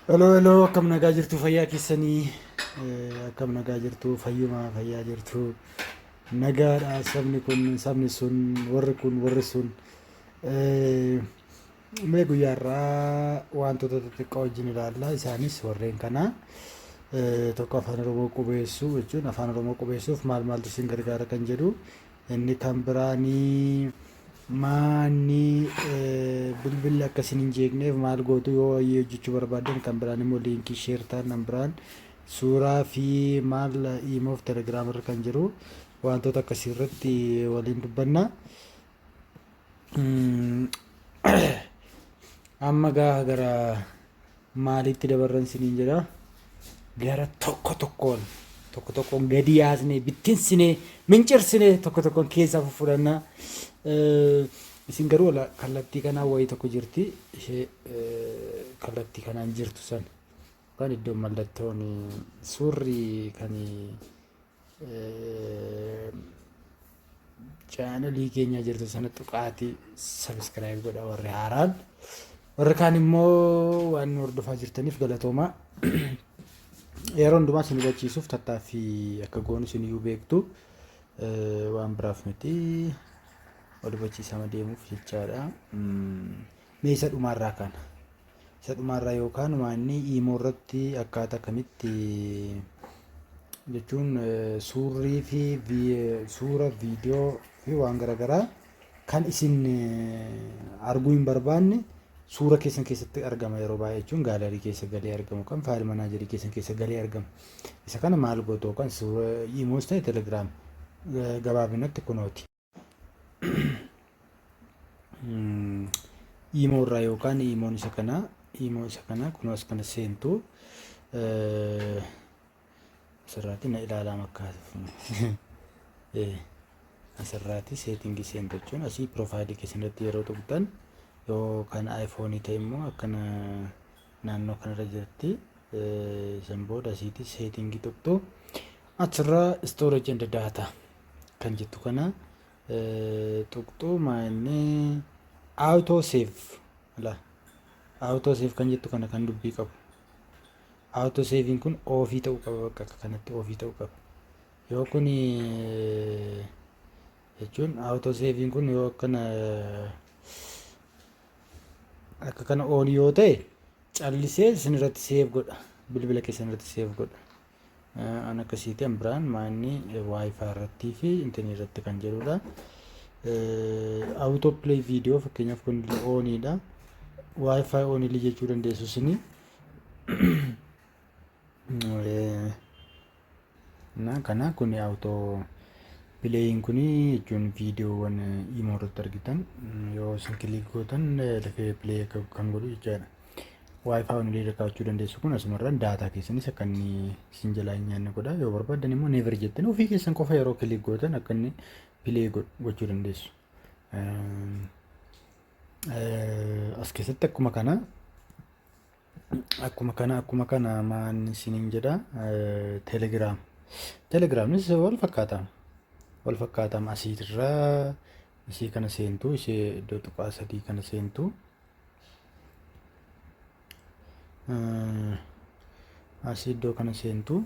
Hello, hello, akkam nagaa jirtu, fayyaa keessanii? Akkam nagaa jirtu, fayyuma fayyaa jirtu, nagaadha. Sabni kun, sabni sun, warri kun, warri sun. Mee guyyaa irraa wantoota xixiqqoo wajjin ilaalla. Isaanis warreen kana. Tokko, Afaan Oromoo qubeessuu jechuun Afaan Oromoo qubeessuuf maal maaltu isin gargaara kan jedhu. Inni kan biraanii maanni bilbilli akka isin hin jeeqneef maal gootu yoo wayii hojjechuu barbaaddan. Kan biraan immoo liinkii share ta'an, kan biraan suuraa fi maal iimoof Telegiraam irra kan jiru wantoota akkasii irratti waliin dubbanna. Amma gaafa gara maaliitti dabarran isiniin jedha, gara tokko tokkoon tokko tokkoon gadi yaasnee, bittinsinee, mincirsinee, tokko tokkoon keessaa fuffudhanna. Isin garuu kallattii kanaan wayii tokko jirti, ishee kallattii kanaan jirtu san yookaan iddoon mallattoon suurri kan chaanalii keenya jirtu sana tuqaatii subscribe godha warri haaraan. Warri kaan immoo waan nu hordofaa jirtaniif galatoomaa. Yeroo hundumaa isin hubachiisuuf tattaaffii akka goonu isin iyyuu beektu, waan biraaf miti, wal hubachiisama deemuuf jechaadha. Mee isa dhumaarraa kana. Isa dhumaarraa yookaan waanni iimoo irratti akkaataa kamitti jechuun suurrii fi suura, viidiyoo fi waan garaagaraa kan isin arguu hin barbaanne suura keessan keessatti argama yeroo baay'ee, jechuun gallery keessa galee argamu, kan file manager keessan keessa galee argamu. Isa kana maal gootu yookaan suura iimoos ta'e Telegram gabaabinatti kunooti. Iimoo irraa yookaan iimoon isa kana, iimoo isa kana kunoo as kana seentu. Asirraatti na ilaalaa makkaatu. Asirraatti setting seentu jechuun asii profile keessan irratti yeroo tuqxan, yoo kan iPhone ta'e immoo akkana naannoo kanarra jirti. San booda asiitti setting tuqxu, achirraa storage and data kan jettu kana tuqxu. Maanni auto save la, auto save kan jettu kana kan dubbii qabu. Auto saving kun off ta'uu qaba, bakka akka kanatti off ta'uu qaba. Yoo kun jechuun auto saving kun yoo akkana akka kana on yoo ta'e, callisee isin irratti save godha, bilbila keessan irratti save godha. An akkasiiti. An biraan maanni WiFi irrattii fi intinii irratti kan jedhudha. Auto play video fakkeenyaaf kun oniidha. WiFi only jechuu dandeessu isinii. Na kana kun auto playin kun jechuun viidiyoowwan imoo irratti argitan yoo isin click gootan dafee play akka kan godhu jechaadha. WiFi only irra kaa'achuu dandeessu. Kun asumarraan data keessanis akka inni isin jalaa hin nyaanne godha. Yoo barbaaddan immoo never jettanii ofii keessan qofa yeroo click gootan akka inni play gochuu dandeessu. As keessatti akkuma kana maan isiniin jedha, Telegram. Telegiraamnis wal fakkaata. Wal fakkaata, asiirraa isii kana seentu, ishee iddoo tuqaa sadii kana seentu. Asii iddoo kana seentu.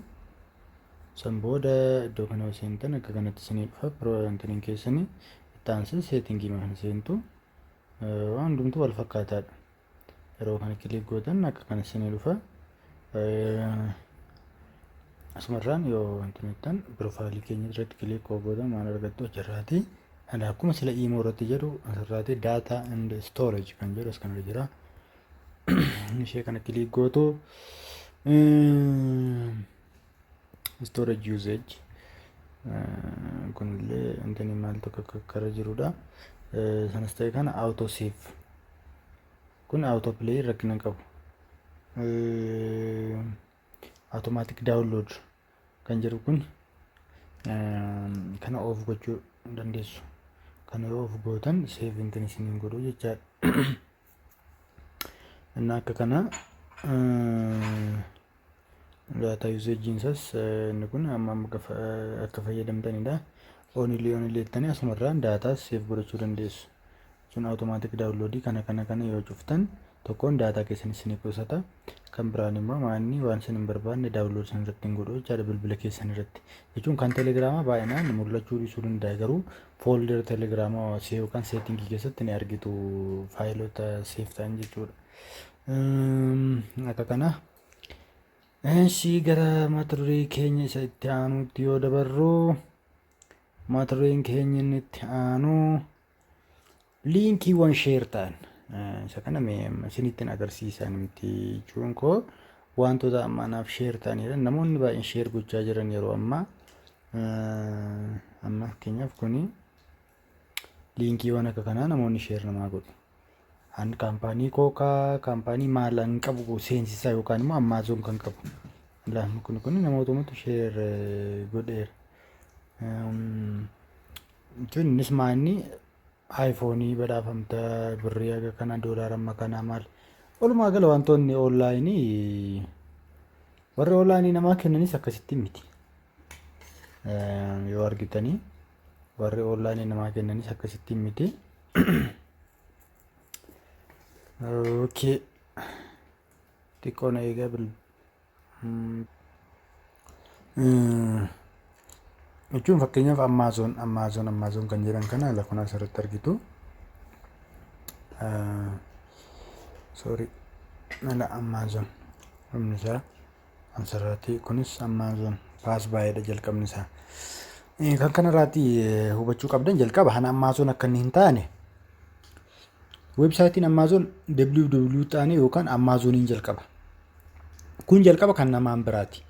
San booda iddoo kana yoo seentan akka kanatti isinii dhufa piroontiniin keessanii. Itti aansee setting kana seentu. Waan hundumtuu wal fakkaataadha. Yeroo kana click gootan akka kana isinii dhufa. Asumarraan yoo wanti jettan profile keenya irratti click gootan maal argattu achirraati? Akkuma sila iimoo irratti jedhu asirraati data and storage kan jedhu as kanarra jira. Ishee kana click gootu, storage usage kunillee intini maal tokko akka irra jirudha. Sanas ta'e kana auto save kun auto play rakkina hin qabu. Automatic download kan jedhu kun kana off gochuu dandeessu. Kana yoo off gootan save intin isiniin godhu jechaadha. Inni akka kana data usageiin isaas inni kun amma akka fayyadamtanidha. Only only jettanii asumarraan data save godhachuu dandeessu. Sun automatic download kana kana kana yoo cuftan Tokkoon data keessan isinii qusata. Kan biraan immoo maanni waan isin hin barbaanne download isin irratti hin godhu jechaadha bilbila keessan irratti. Jechuun kan telegiraamaa baay'inaan mul'achuu dhiisuu danda'a, garuu folder telegiraamaa yookaan setting keessatti ni argitu faayilota save ta'an jechuudha. Akka kana. Eshi, gara mata duree keenya isa itti aanutti yoo dabarru, mata dureen keenya inni itti aanu liinkiiwwan share ta'an. Isa kana mee isinittiin agarsiisan miti, jechuun koo wantoota amma anaaf share ta'anidha. Namoonni baay'een share gochaa jiran yeroo ammaa. Amma fakkeenyaaf kuni liinkiiwwan akka kanaa namoonni share namaa godhu. An kaampaanii kookaa, kaampaanii maalan qabu seensisaa yookaan immoo Amazon kan qabu. Kun namootumatu share godheera. Jechuun innis maanni iPhone badhaafamta, birrii haga kana, doolaara amma kanaa maal. Walumaa gala wantoonni online, warri online namaa kennanis akkasitti miti. Yoo argitanii, warri online namaa kennanis akkasitti miti. Okay. Xiqqoo na eegaa bil. Jechuun fakkeenyaaf Amazon kan jedhan kana lafa asirratti argitu. Sorry. Ala Amazon. Humni isaa asirratti kunis Amazon paas baay'eedha jalqabni isaa. Kan kanarraatti hubachuu qabdan, jalqaba hana Amazon akka inni hin taane, weebsaayitiin Amazon www ta'anii yookaan Amazoniin jalqaba. Kun jalqaba kan namaan biraati.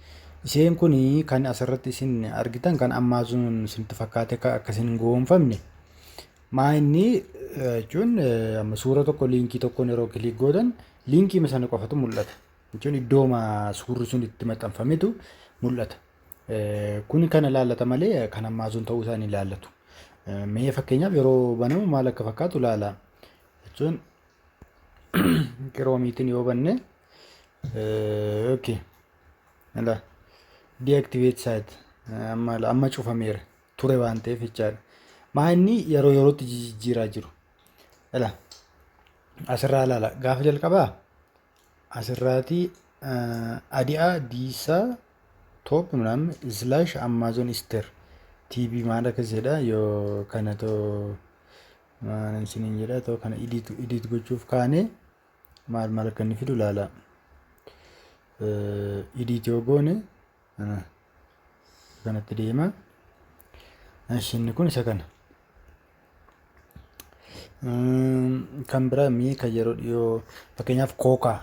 Isheen kun kan asirratti isin argitan kan Amazon isinitti fakkaate akka isin hin gowwoomfamne. Maa inni jechuun amma suura tokko liinkii tokkoon yeroo click gootan liinkii sana qofatu mul'ata. Jechuun iddooma suurri sun itti maxxanfametu mul'ata. Kun kana ilaallata malee kan Amazon ta'uu isaa hin ilaallatu. Mee fakkeenyaaf yeroo banamu maal akka fakkaatu ilaala. Jechuun Chromeiitiin yoo banne, okay. Ala deactivate site, amma amma cufameera ture waan ta'eef jechaadha. Maa inni yeroo yerootti jijjiiraa jiru. Ala asirraa ilaala, gaafa jalqabaa asirraatii adi'aa diisaa top ምናምን slash Amazon store TV maal akkas jedha. Yoo kana too maal isiniin jedha, too kana edit gochuuf kaane maal maal akka inni fidu ilaala. Edit yoo goone kanatti deema. Inni kun isa kana. Kan biraa mee kan yeroo dhiyoo, fakkeenyaaf kookaa.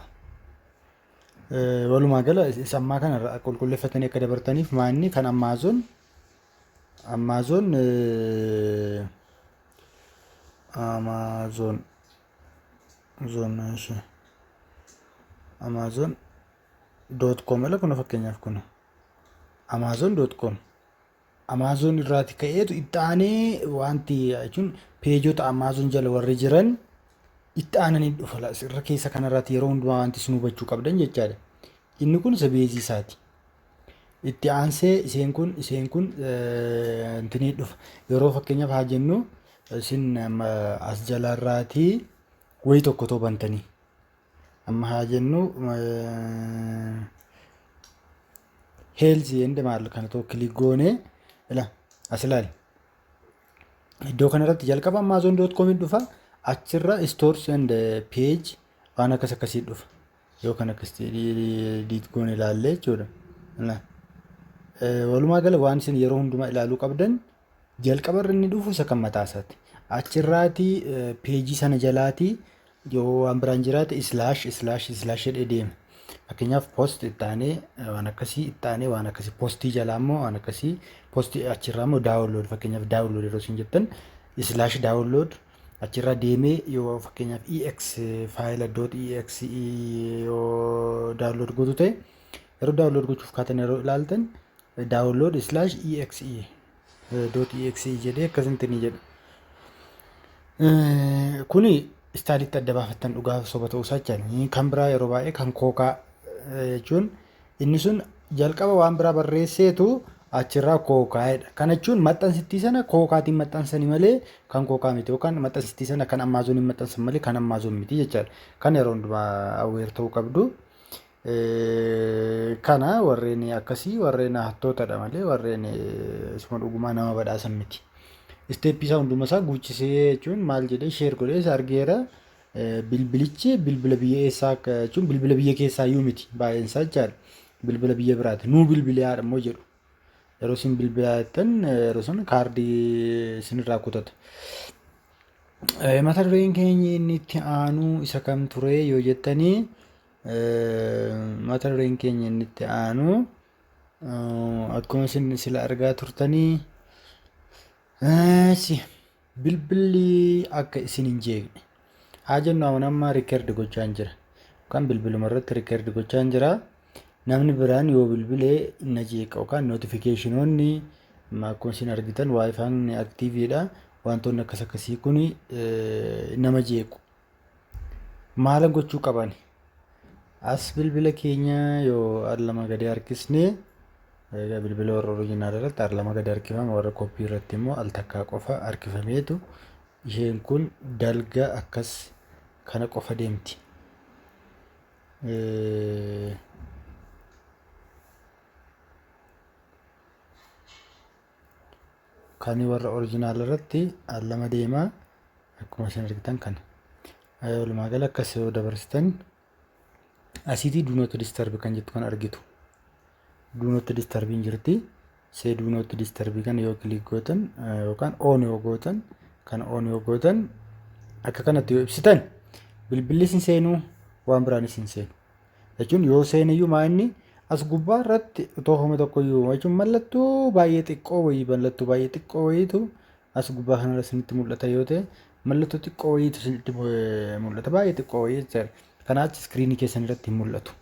Walumaa gala isa ammaa kana qulqulleeffatanii akka dabartaniif, maanni kan Amazon zon Amazon.com ala kun, fakkeenyaaf kun Amazon.com, Amazon irraati ka'eetu itti aanee wanti jechuun peejota Amazon jala warri jiran itti aananii dhufa. Irra keessa kanarraati yeroo hundumaa wanti isin hubachuu qabdan jechaadha. Inni kun isa base isaati. Itti aansee isheen kun intinii dhufa. Yeroo fakkeenyaaf haa jennu isin as jalarraatii wayii tokko too bantanii. Amma haa jennu health and maal kana too click goonee, ila as ilaali. Iddoo kanarratti jalqaba Amazon.com dhufa, achirra stores and page waan akkas akkasii dhufa. Yoo kan akkasitti edit goone ilaallee jechuudha. Walumaa gala waan isin yeroo hundumaa ilaaluu qabdan, jalqabarra inni dhufu isa kan mataa isaati. Achirraatii peejii sana jalaatii yoo waan biraan jiraate slash slash slash jedhee deema. Fakkeenyaaf post itti aanee waan akkasii, itti aanee waan akkasii, postii jalaa immoo waan akkasii, postii achirraa immoo download. Fakkeenyaaf download yeroo isin jettan slash download, achirraa deemee yoo fakkeenyaaf ex faayila dot exe yoo download gootu ta'e, yeroo download gochuuf kaatan yeroo ilaaltan download slash exe dot exe jedhee akkasitti ni jedha. Kuni styleitti adda baafattan dhugaa soba ta'uu isaa jechaadha. Kan biraa yeroo baay'ee kan kookaa jechuun inni sun jalqaba waan biraa barreesseetu Achirraa kookaa'edha. Kana jechuun maxxansittii sana kookaatiin maxxansanii malee kan kookaa miti yookaan maxxansittii sana kan Amaazoniin maxxansan malee kan Amaazon miti jechaadha. Kan yeroo hundumaa aware ta'uu qabdu. Kana warreen akkasii warreen hattootadha malee warreen isuma dhugumaa nama badhaasan miti. Step isaa hunduma isaa guuchisee jechuun maal jedhee share godhee isa argeera. Bilbilichi bilbila biyya eessaa akka jechuun bilbila biyya keessaa iyyuu miti baay'een isaa jechaadha. Bilbila biyya biraati. Nuu bilbilaadha immoo jedhu. Yeroo isin bilbilaa jettan yeroo sun kaardii isinirraa kutata. Mata dureen keenya inni itti aanu isa kam ture yoo jettanii, mata dureen keenya inni itti aanu akkuma isin sila argaa turtanii bilbilli akka isin hin jeeqne. Haa jennu amma amma record gochaan jira. Yookaan bilbiluma irratti record gochaan jira. Namni biraan yoo bilbilee na jeeqa yookaan notificationoonni akkuma isin argitan WiFi'n activeidha. Wantoonni akkas akkasii kun nama jeequ. Maal gochuu qaban? As bilbila keenya yoo al lama gadi harkisne, egaa bilbila warra original irratti al lama gadi harkifama, warra copy irratti immoo al takkaa qofa harkifameetu isheen kun dalga akkas kana qofa deemti. Kan warra original irratti al lama deema akkuma isin argitan kana. Walumaa gala akkas yoo dabarsitan asiitii do not disturb kan jettu kan argitu. Do not disturbiin jirti. See do not disturb kan yoo click gootan yookaan on yoo gootan, kan on yoo gootan, akka kanatti yoo ibsitan, bilbilli isin seenuu waan biraan isin seenu. Jechuun yoo seeniyyuu maa inni as gubbaa irratti otoo homa tokkoyyuu jechuun mallattoo baay'ee xiqqoo wayii, mallattoo baay'ee xiqqoo wayiitu as gubbaa kanarra isinitti mul'ata yoo ta'e, mallattoo xiqqoo wayiitu isinitti mul'ata, baay'ee xiqqoo wayii jechaadha. Kanaa achi screenii keessan irratti hin mul'atu.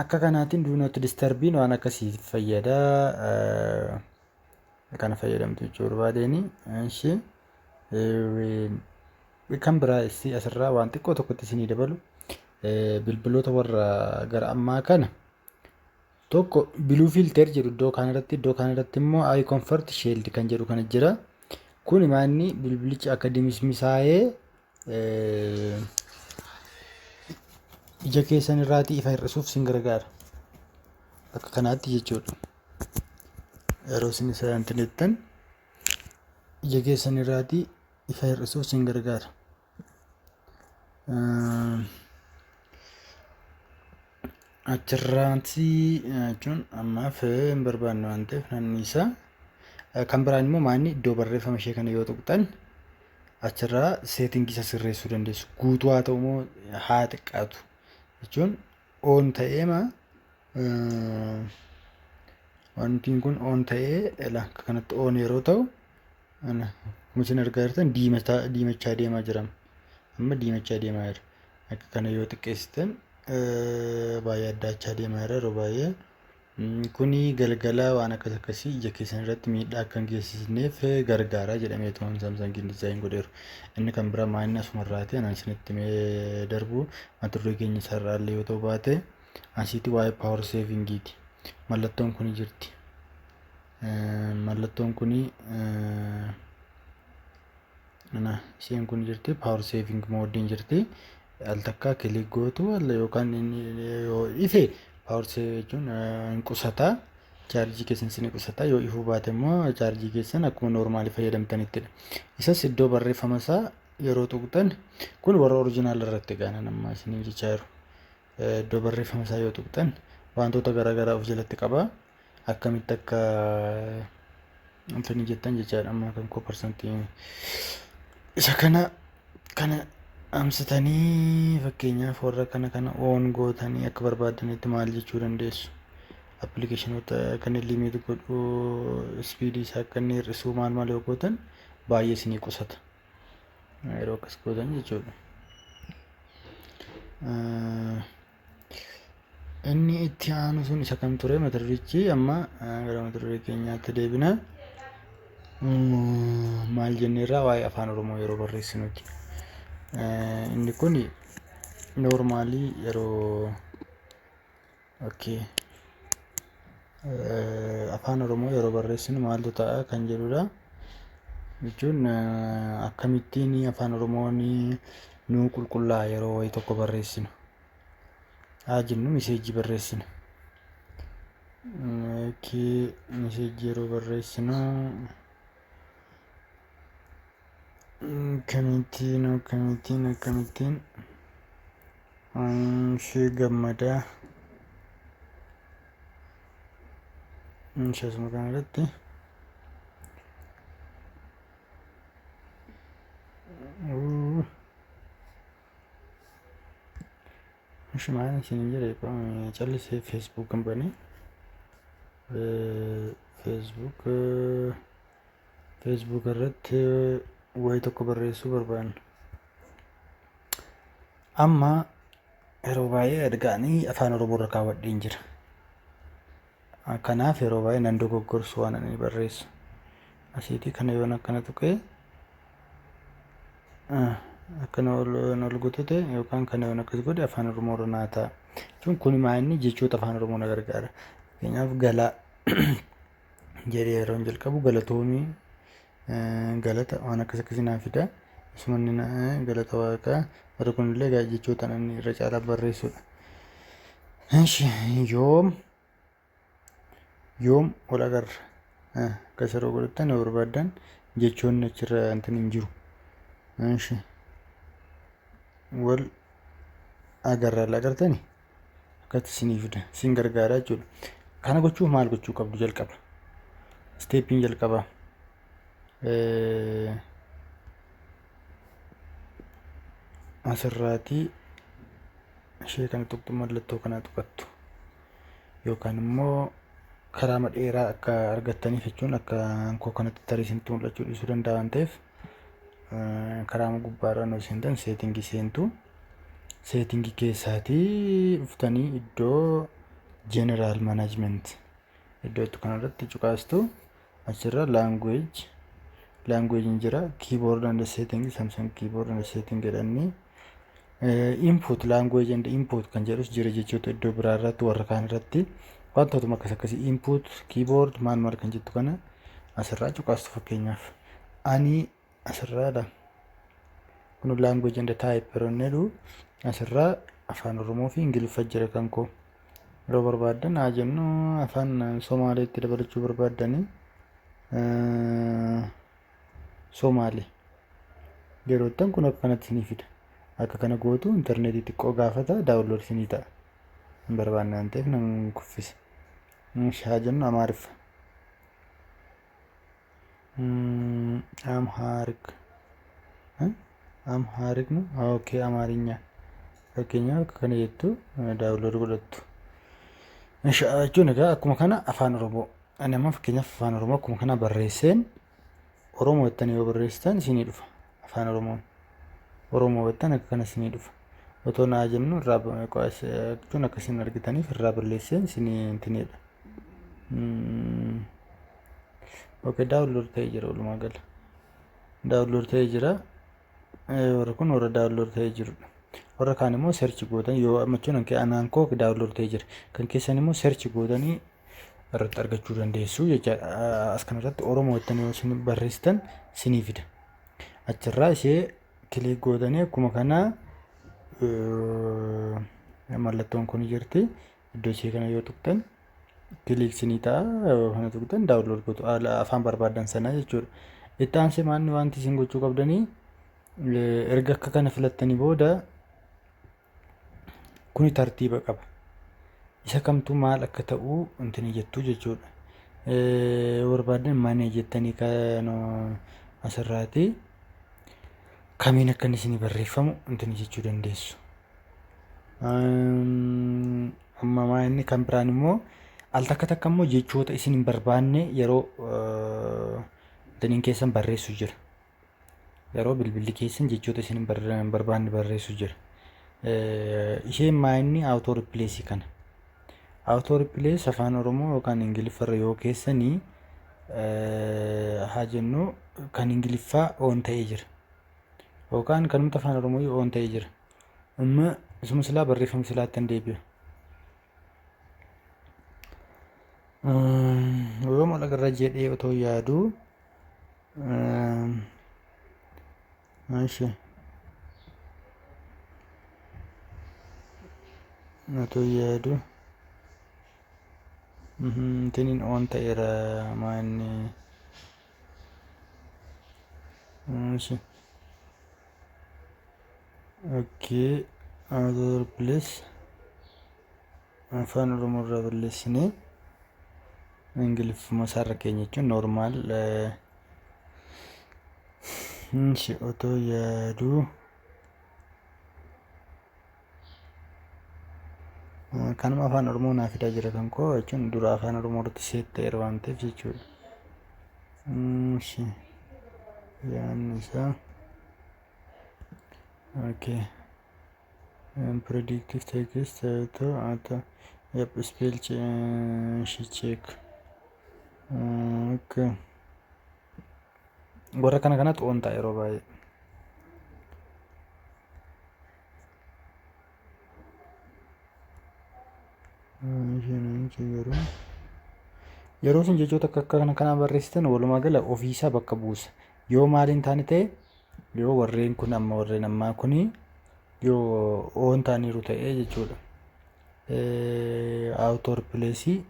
Akka kanaatiin do not disturbiin waan akkasii fayyada. Kana fayyadamtu jechuu barbaadeeni. Ishee kan biraa asirraa waan xiqqoo tokkotti isinii dabalu, bilbiloota warra gara ammaa kana tokko blue filter jedhu iddoo kanarratti, iddoo kanarratti immoo eye comfort shield kan jedhu kana jira. Kun maanni bilbilichi akka dimismisaa'ee ija keessan irraatii ifa hir'isuuf sin gargaara. Akka kanaatti jechuudha. Yeroo isin isa jettan ija keessan irraatii ifa hir'isuuf sin gargaara. Achirraatti jechuun ammaaf hin barbaanne waan ta'eef namni isaa kan biraan immoo maanni iddoo barreeffama ishee kana yoo tuqxan achirraa settingii isa sirreessuu dandeessu. Guutuu haa ta'u moo haa xiqqaatu jechuun on ta'eema wantiin kun on ta'ee akka kanatti on yeroo ta'u, akkuma isin argaa jirtan diimachaa deemaa jira. Amma diimachaa deemaa jira. Akka kana yoo xiqqeessitan baay'ee addaachaa deemaa jira yeroo baay'ee. Kuni galgala waan akkas akkasii ija keessan irratti miidhaa akka hin geessisneef gargaara jedhamee toon Samsungiin design godheeru. Inni kan biraa maayinni asumarraati anaan isinitti himee darbu mata duree keenya isarraallee yoo ta'u baate asiitti waa'ee power savingiiti. Mallattoon kun jirti. Mallattoon kuni isheen kun jirti, power saving modeiin jirti. Al takkaa click gootu yookaan yoo ife power save jechuun hin qusataa. Chaarjii keessan isin qusata. Yoo ifuu baate immoo chaarjii keessan akkuma normalii fayyadamtanittidha. Isas iddoo barreeffama isaa yeroo tuqxan, kun warra original irratti gaanan amma isiniin jechaa jiru. Iddoo barreeffama isaa yoo tuqxan wantoota garaagaraa of jalatti qaba. Akkamitti akka wantoonni jettan jechaadha. Amma kan koo percentii isa kana amsitanii, fakkeenyaaf warra kana on gootanii akka barbaadanitti maal jechuu dandeessu. Applicationoota kan limit godhuu, speedii isaa akka inni hir'isuu maal maal yoo gootan baay'ee isinii qusata. Yeroo akkas gootan jechuudha. Inni itti aanu sun isa kam ture mata durichi? Amma gara mata duree keenyaatti deebina. Maal jenneerraa? Waa'ee afaan Oromoo yeroo barreessinuti. Inni kun normalii yeroo okay. Afaan Oromoo yeroo barreessinu maaltu ta'a kan jedhudha. Jechuun akkamittiin afaan Oromoon nuu qulqullaa'a yeroo wayii tokko barreessinu. Haa jennu message barreessina. Okay, message yeroo barreessinu akkamittiin ishee gammadaa ishee asuma kana irratti ishee maal isin jedhe callisee Facebook hin banee Facebook irratti wayii tokko barreessuu barbaanna. Amma yeroo baay'ee ergaanii afaan Oromoo irra kaawwadheen jira. Kanaaf yeroo baay'ee nan dogoggorsu waan ani barreessu. Asiitii kana yoon akkana tuqee akkana ol gutute yookaan kana yoon akkas godhe afaan Oromoo irra naa ta'a. Jechuun kun maa inni jechoota afaan Oromoo na gargaara. Fakkeenyaaf galaa jedhee yeroo jalqabu galatoomii, galata waan akkas akkasii naa fida. Isuma inni galata waaqaa warri kunillee jechoota inni irra caalaa barreessudha. Ishi yoom wal agarra akkas yeroo godhattan yoo barbaaddan jechoonni achirra wanti hin jiru. Ishi wal agarra agartani akkatti isinii fida isin gargaara jechuudha. Kana gochuuf maal gochuu qabdu jalqaba? Step iin jalqabaa. Asirraatii ishee kana tuqxu, mallattoo kana tuqattu yookaan immoo karaa dheeraa akka argattaniif, jechuun akka koo kanatti tarii isinitti mul'achuu dhiisuu danda'a waan ta'eef, karaa gubbaarra nu seentan, setting seentu. Setting keessaatii dhuftanii iddoo general management iddoo itti kanarratti cuqaastu. Achirra language jira, keyboard and setting, Samsung keyboard and setting jedhanii, input language and input kan jedhus jira jechoota iddoo biraa irratti warra kaan irratti wantootuma akkas akkasii input keyboard maal maal kan jettu kana asirraa cuqaastu. Fakkeenyaaf ani asirraadha kun language and type yeroo inni jedhu asirraa afaan Oromoo fi Ingiliffa jira. Kan koo yeroo barbaaddan, haa jennu afaan Somaaleetti dabalachuu barbaaddanii, Somaalee yeroo ittan kun akka kanatti isinii fida. Akka kana gootu, intarneetii xiqqoo gaafata, download isinii ta'a. Hin barbaanne waan ta'eef nan kuffisa. Haa jennu Amaariffa, Amharic, Amharic ነው። Okay, አማርኛ fakkeenyaaf akka kana jettu download godhattu. Jechuun egaa akkuma kana afaan Oromoo ani amma fakkeenyaaf afaan Oromoo akkuma kana barreesseen, Oromoo jettanii yoo barreessitan isinii dhufa. Afaan Oromoon Oromoo jettan akka kana isinii dhufa. Otoo naa jennu irraa jechuun akka isin argitaniif irraa balleesseen isinii intinidha. Okay, download ta'ee jira. Walumaa gala download ta'ee jira. Warri kun warra download ta'ee jirudha. Warra kaan immoo search gootan yoo ammachuun anaan koo download ta'ee jira. Kan keessan immoo search gootanii irratti argachuu dandeessu jechaadha. As kanarratti Oromoo jettanii yoo isin barreessitan isinii fida. Achirraa ishee click gootanii akkuma kana mallattoon kun jirti. Iddoo ishee kana yoo tuqxan click isinii ta'a. Yoo kana tuqxan download gootu afaan barbaadan sana jechuudha. Itti aansee maanni wanti isin gochuu qabdanii, erga akka kana filattanii booda, kuni tartiiba qaba. Isa kamtu maal akka ta'u intini jettu jechuudha. Yoo barbaadan manee jettanii kan asirraati kamiin akka inni isinii barreeffamu intini jechuu dandeessu. Amma maa inni kan biraan immoo al takka takka immoo jechoota isin hin barbaanne yeroo intiniin keessan barreessu jira. Yeroo bilbilli keessan jechoota isin hin barbaanne barreessu jira. Isheen maa inni auto replace kana. Auto replace afaan Oromoo yookaan Ingiliffarra yoo keessanii, haa jennu kan Ingiliffaa on ta'ee jira. Yookaan kanumti afaan Oromoo on ta'ee jira. Amma isuma silaa barreeffama silaatti hin deebi'a. Yoom ol agarra jedhee otoo yaaduu, እሺ otoo yaaduu intiniin on ta'eera maanni. እሺ okay, other place Afaan Oromoo irraa balleessinee Ingiliffuma isaarra keenya jechuun normal. እሺ otoo yaaduu kanuma Afaan Oromoo naa fidaa jira kan koo jechuun dura Afaan Oromoo irratti set ta'eera waan ta'eef jechuudha. እሺ yaadni isaa okay, predictive text to auto, yep, spell check, okay, warra kana kanatu on ta'a yeroo baay'ee. Yeroo isin jechoota akka kana kanaa barreessitan walumaa gala ofiisaa bakka buusa. Yoo maaliin taane ta'e, yoo warreen kun amma warreen ammaa kuni yoo on ta'aniiru ta'e jechuudha. Auto replace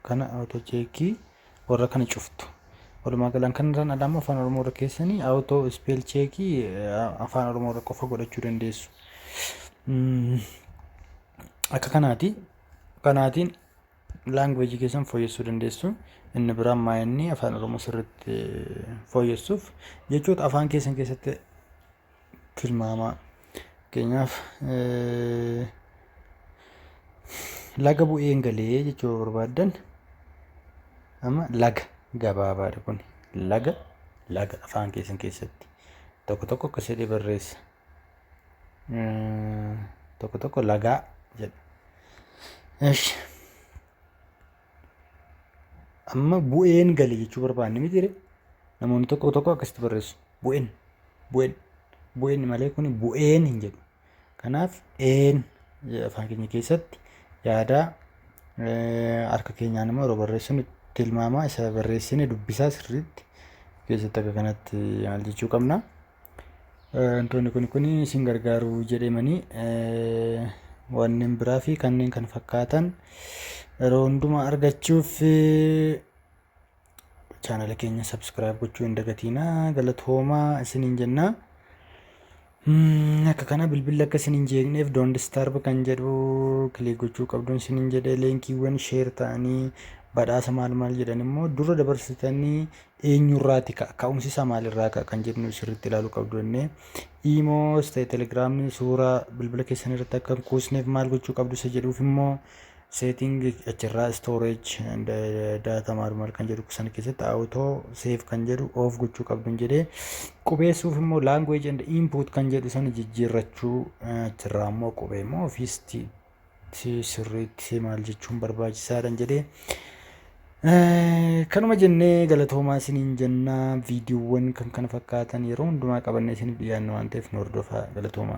kana, auto check warra kana cuftu. Walumaa galaan kan irraan alaa Afaan Oromoo irra keessanii auto spell check Afaan Oromoo irra qofa godhachuu dandeessu. Akka kanaati. Kanaatiin language keessan fooyyessuu dandeessu. Inni biraan maayinni Afaan Oromoo sirriitti fooyyessuuf jechoota afaan keessan keessatti tilmaamaa. Fakkeenyaaf, laga bu'een galee jechuu barbaaddan, amma laga gabaabaadha kun, laga laga afaan keessan keessatti tokko tokko akkas jedhee barreessa. Tokko tokko lagaa jedha. እሺ amma bu'een gale jechuu barbaanne miti ree? Namoonni tokko tokko akkasitti barreessu. Bu'een, bu'een, bu'een malee kun bu'een hin jedhu. Kanaaf een afaan keenya keessatti yaada harka keenyaan immoo yeroo barreessinu tilmaamaa isa barreessine dubbisaa sirriitti keessatti akka kanatti maal jechuu qabna. Wantoonni kun isin gargaaru jedhamanii wanneen biraa fi kanneen kana fakkaatan yeroo hundumaa argachuuf chaanala keenya subscribe gochuu hin dagatinaa. Galatoomaa isiniin jenna. Akka kana bilbilli akka isin hin jeeqneef don't disturb kan jedhu click gochuu qabduun isiniin jedhe. Linkiiwwan share ta'anii badhaasa maal maal jedhan immoo dura dabarsitanii eenyurraati ka'a, ka'umsi isaa maalirraa ka'a kan jedhu sirriitti ilaaluu qabdu jennee, Imoos ta'e Telegramni suuraa bilbila keessan irratti akka hin kuusneef maal gochuu qabdu isa jedhuuf immoo setting achirraa storage and data maal maal kan jedhu sana keessatti auto save kan jedhu off gochuu qabdu jedhee, qubeessuuf immoo language and input kan jedhu sana jijjiirrachuu, achirraa immoo qubee immoo ofiisti sirriitti maal jechuun barbaachisaadha jedhee. Kanuma jennee galatoomaa isiniin jennaa. Viidiyoowwan kan kana fakkaatan yeroo hundumaa qabannee isiniif dhiyaannu waan ta'eef nu hordofaa. Galatoomaa.